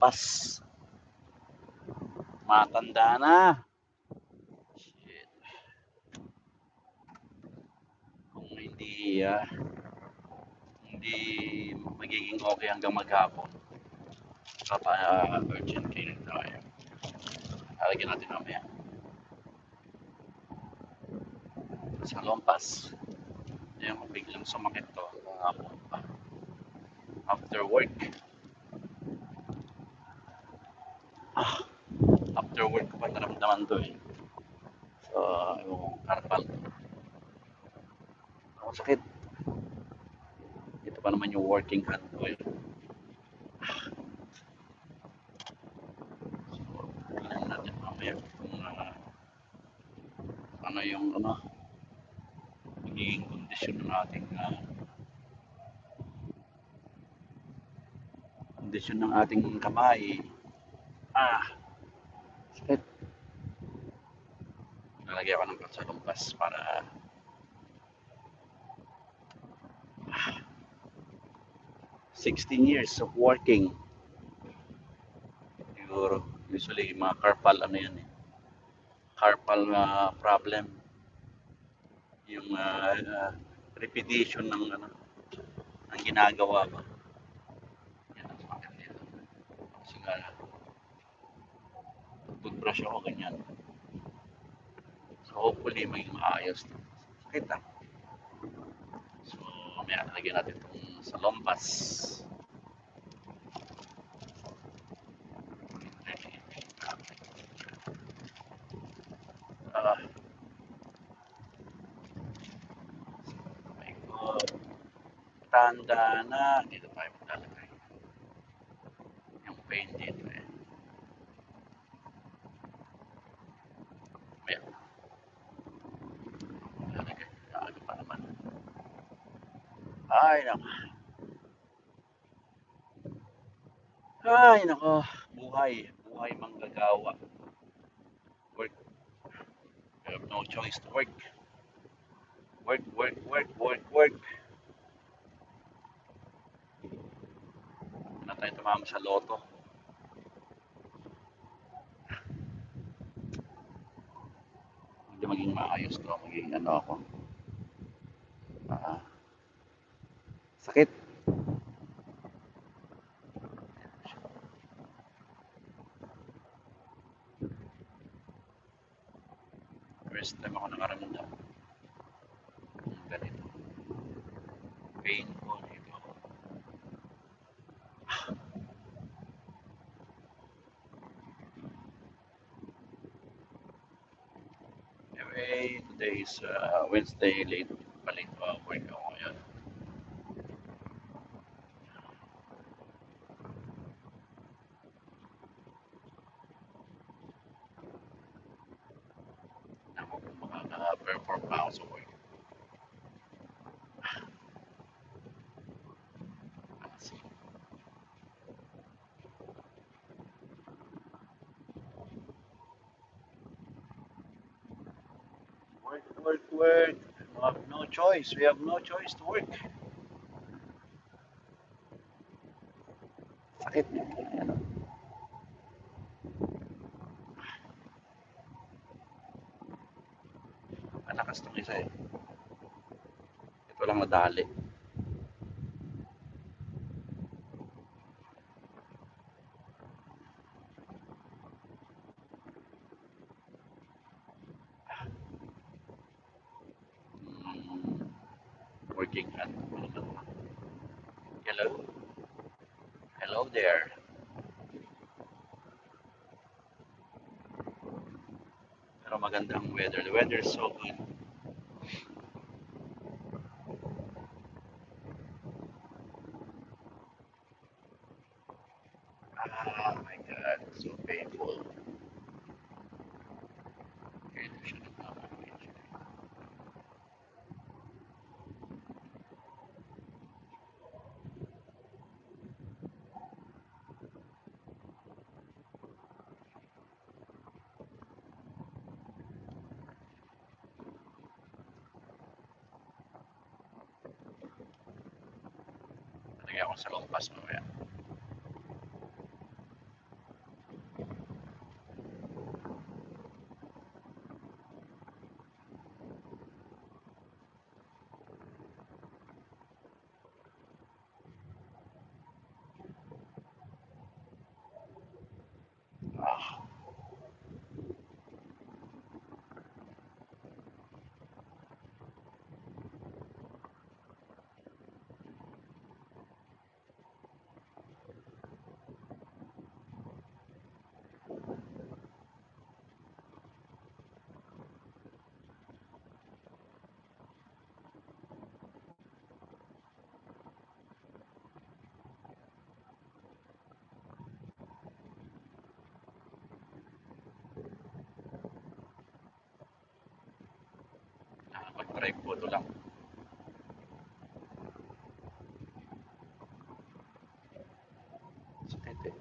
Pas. Matanda na. Shit. Kung hindi magiging okay hanggang maghapon, urgent care tayo. Halagyan natin mamaya. Sa Lompas. Yung biglang sumakit to. Kahapon pa. After work. After work ko pa naramdaman to eh. So, yung carpal. Ang sakit. Ito pa naman yung working hand ko eh. So, tingnan natin mamaya kung ano yung magiging kondisyon ng ating kamay. Sakit. Nalagyan ko ng pansalumpas para 16 years of working. Siguro, usually mga carpal yan eh. Carpal problem. Yung repetition ng ginagawa ba. Yan ang sumakit dito. Kasi nga, toothbrush ako ganyan. So hopefully maging maayos na. Sakit ah. So mamaya nalagyan natin itong sa lompas. My God. Tanda na. Dito tayo maglalagay. Yung pain dito eh. Mamaya. Lalagay. Ano pa naman. Ay nako. Ay nako. Buhay. Buhay manggagawa. Work. You have no choice to work. Work, work, work, work, work. Na tayo tumama sa loto. Hindi maging maayos to. Maging ako. Sakit. First time ako nakaramdam ng ganito. Pain ko dito. Anyway, today is Wednesday late. Balik work ako ngayon. Ako kung makaka-perform pa ako sa work. Work, work, work. We have no choice. We have no choice to work. Sakit. Ayan. Malakas tong isa eh. Ito lang nadali. Working hand. Hello? Hello there. Pero magandang weather. The weather is so good. Ah, my God. So painful. Okay, ito siya nagmamahal. Nalagay ako sa lompas mamaya. Try ko ito lang. Sakit eh.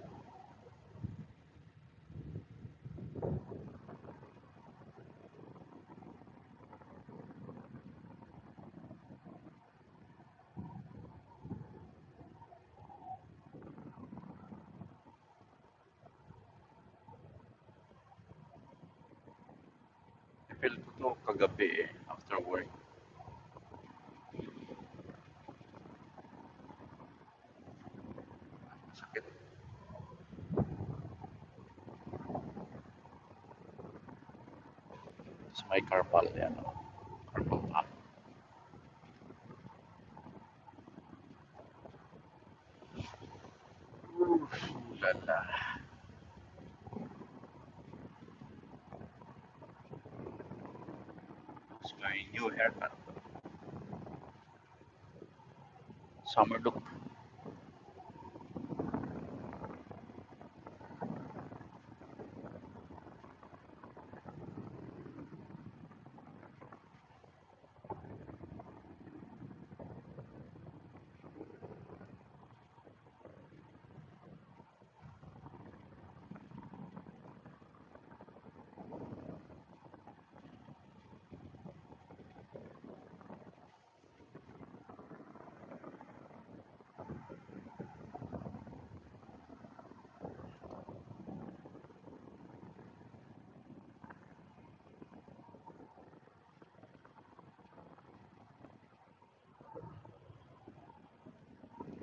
I-feel ko to kagabi eh, after work. Sakit. Sa may carpal yan. Oh. Carpal tunnel. Lala. It's my new haircut. Summer look.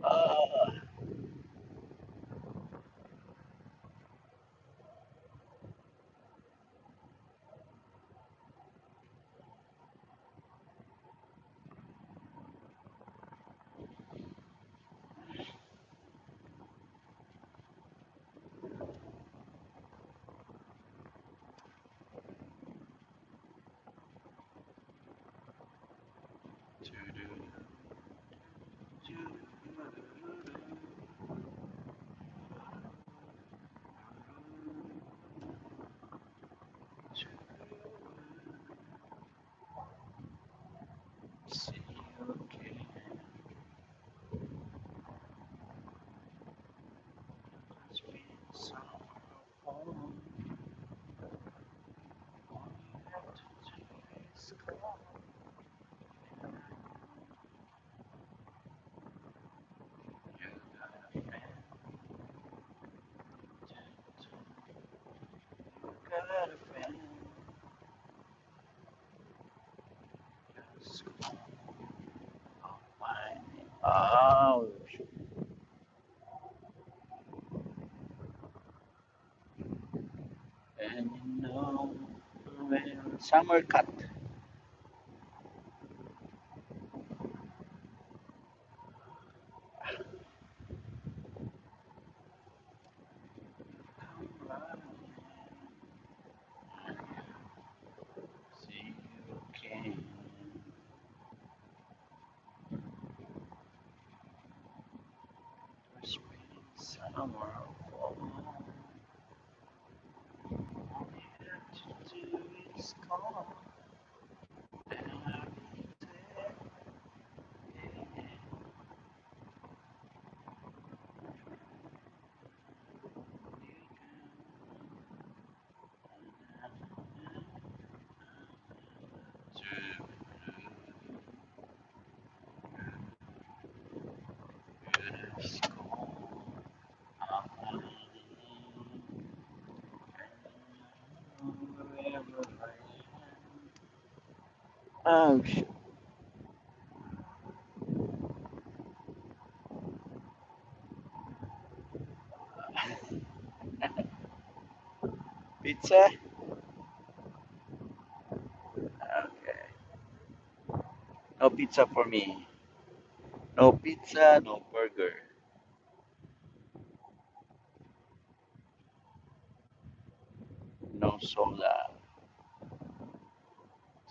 Ah, see, okay. It's been summer. All you have to do is call. You got a friend. You got a friend. Just call. Whining. Oh, and you know, when summer cut. See you again. Spring, summer, fall. All you have to do is call. And I'll be there. Just call. I'm wherever I am. Oh, shit. Pizza? Okay. No pizza for me. No pizza, no burger. No soda.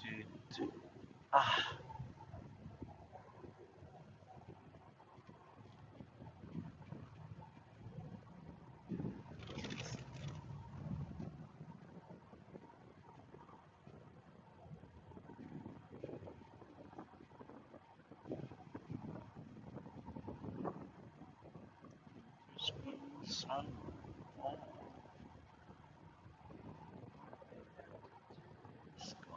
Dude, dude. Ah, sun. Oh, let's go.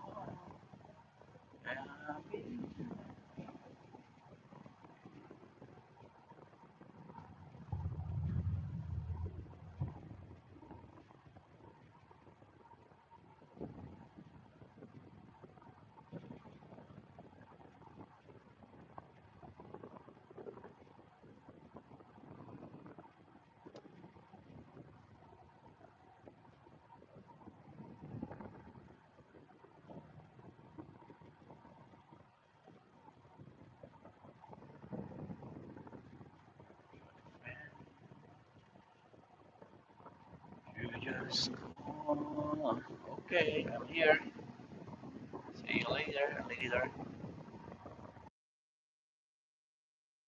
You just go. Okay, I'm here. See you later, later.